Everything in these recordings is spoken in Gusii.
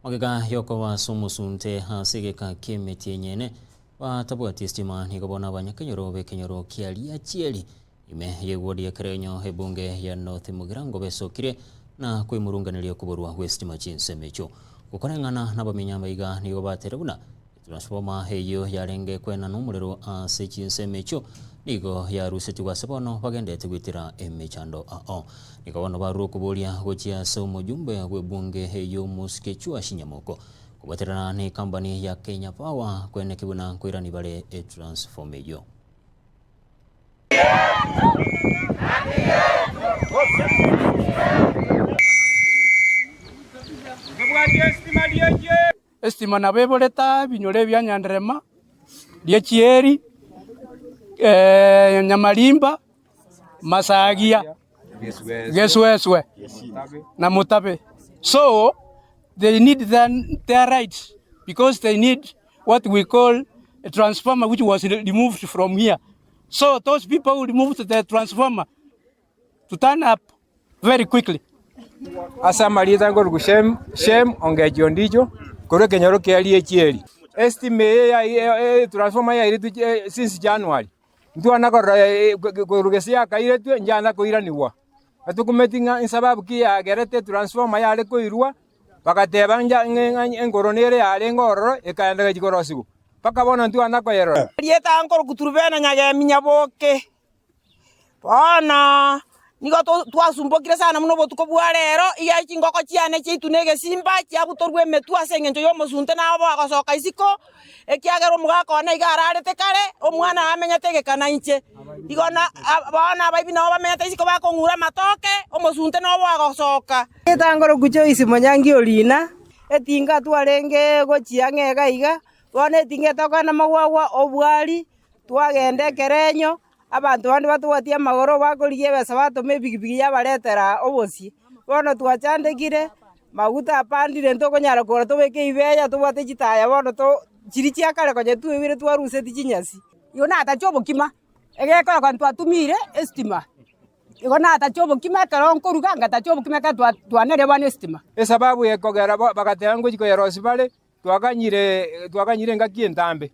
Magega y'okoba ase omosunte ase egeka ki'emetienyi ene, batabwati esitima nigo bono abanyakenyoro b'ekenyoro kia Riachieri ime y'ewodi ya Kerenyo ebunge ya North Mugirango besokire na koimurunganeria okoborwa gw'esitima chinsemo echio. Gokoreng'ana nabamenyi abaiga nigo batere buna Etransformer eyio yarenge kwenana omorero ase chinsemo echio nigo yarusetigwe ase bono bagenderete goetera emechando ao. Nigo bono barure okoboria gochia ase omojumbe bw'ebunge eyio Mosike Chuashi Nyamoko kobwaterana necompany ya Kenya Power kweneki buna nkoirani bare etransformer eyio. Esitima nabo eborete aa ebinyoro ebia Nyanderema, ria Chieri, Nyamarimba, Masagia, Gesuesue na Mutabe. So they need their, their rights because they need what we call a transformer which was removed from here. So those people who removed the transformer to turn up very quickly. Ase amarieta nkorokwa Shem, Shem Ongechi Ondicho, korwa ekenyoro kia Riachieri. Estima eye yai etransformer yairetwe eh, since January, ntwana korora korwa gese yakairetwe nchana koiranigwa. Etokumeti ng'a esababu ki yagerete etransformer yare koirwa, bagateba nja ng'a engoro nere yarenge ororo ekaenda egachia korosigwa, mpaka bono ntwana koyerora. Erieta nkorokwa Turubena Nyagemi Nyaboke. Bono nigo twasumbokire sana buna obotuko bwa rero, iga chingoko chiane chiaitwa na egesimba, chiabutorwa emetwe ase engencho y'omosunte nabo bagosoka isiko, ekiagera omogaka one iga ararete kare, omwana amenyete egeka nainche. Igo na bono abaibi nabo bamenyete isiko bakong'ura amatoke, omosunte nobo agosoka. Etangoroku Joyce Monyangi Orina, etinga twarenge gochia ang'e iga iga, bono etinga etokogenda magwagwa obwari, twagenda ekerenyo. Abanto bande batobwatie amagoro bakorigia ebesa batoma ebigibigi yabaretera obosie. Bono twachandekire, maguta apandire ntokonyara kogora tobeke ebibeya tobwate chitaya bono to chiria chia kare konya tweire twaruseti chinyasi. Igo natache obokima, egekoreka ntwatumire estima, igo natache obokima ekero nkoruga ngatacha obokima ekero twa twaneire bono estima. Esababu ekogera bagateba ngochia koyerosia bare. Twaganyire, twaganyire engaki entambe.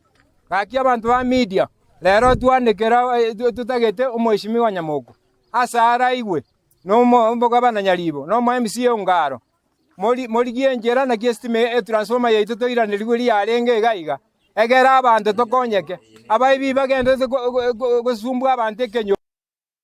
Gaki abanto ba Media, rero twanekera totagete omoeshimiwa Nyamoko, ase araigwe na omogabana Nyaribo, na omo MCA Ongaro, mori morigie enchera naki esitima etransformer yaito toiranerigwe riria yarenge iga iga, egere abanto tokonyeke. Abaibi bagenderete gosumbua abanto ekenyoro.